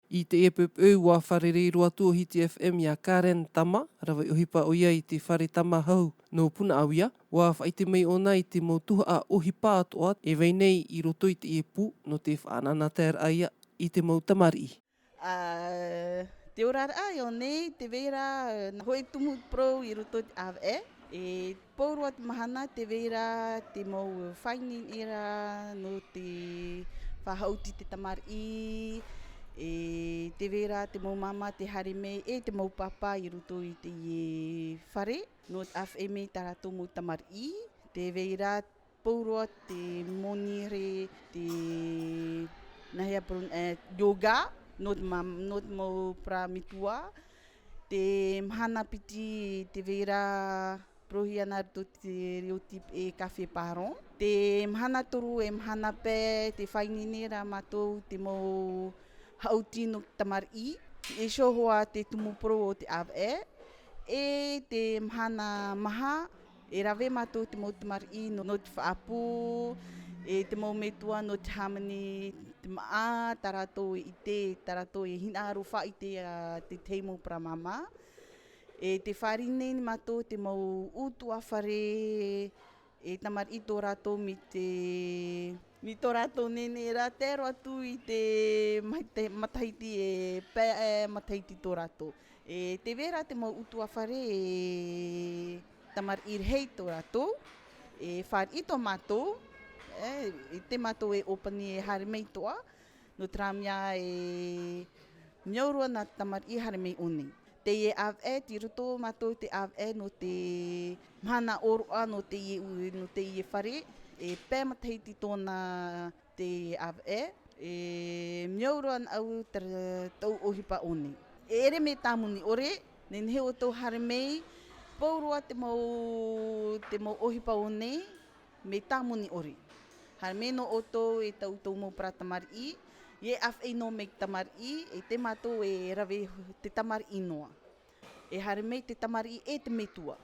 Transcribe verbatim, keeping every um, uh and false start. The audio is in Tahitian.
I teie poʻipoʻi, ua fārerei roa atu ʻo Hiti F M iā Karen Tama, rave ʻohipa ʻoia i te fare tama hau nō Punaʻauia. Ua faʻaʻite mai ʻōna i te mau tuhaʻa ʻohipa atoʻa e vai nei i roto i teie pū nō te faʻanahoraʻa i te mau tamariʻi. Ā, te oraraʻa i ʻō nei, tē vai ra, ā, nā hōʻē tumu parau i roto i te ʻāvaʻe. E pauroa te mahana, tē vai ra te mau faʻaineineraʻa nō te faʻahaʻuti i te tamariʻi, e tē vai ra te mau māmā tē haere mai, e te mau pāpā i roto i teie fare, nō te ʻāfaʻi mai i tā rātou mau tamariʻi. Tē vai ra pauroa te moni here, te nāhea parau, ā, yoga, nō te ma-, nō te mau parau metua. Te mahana piti, tē vai ra parauhia nā roto i te reo tīpeʻe café parent. Te mahana toru, e mahana pae, tē faʻaineine ra mātou te mau haʻuti nō te tamariʻi. E iho hoʻi te tumu parau o te ʻāvaʻe. E te mahana maha, e rave mātou te mau tamariʻi nō, nō te faʻaʻapu, e te mau metua nō te hāmani, te māʻa, tā rātou e ʻite, tā rātou e hinaʻaro faʻaʻite, ā, te tahi mau parau māmā. E tē fāriʻi nei mātou te mau ʻutuāfare, e tamariʻi tō rātou mai te, mai tō rātou nehenehe ra, tae roa atu i te mate-, matahiti, e pae, e matahiti tō rātou. E tē vai ra te mau ʻutuāfare, e tamariʻi rahi tō rātou, e fāriʻi atoʻa mātou, e, i te mātou e ʻōpani e haere mai atoʻa, nō terā mea e mea au roa nā te tamariʻi haere mai i ʻō nei. Teie ʻāvaʻe, tei roto mātou i te ʻāvaʻe nō te mahana ʻōroʻa nō teie u-, nō teie fare, e pae matahiti tōna te ʻāvaʻe, e mea au roa nāʻu te ra-, tōʻu ʻohipa i ʻō nei. E ʻere mea tāmoni ʻore, nehenehe ʻoutou haere mai, pauroa te mau, te mau ʻohipa i ʻō nei, mea tāmoni ʻore. Haere mai nō ʻoutou e tā ʻoutou mau parau tamariʻi, e ʻāfaʻi noa mai te tamariʻi, e tē mātou e rave te tamariʻi noa. E haere mai te tamariʻi e te metua.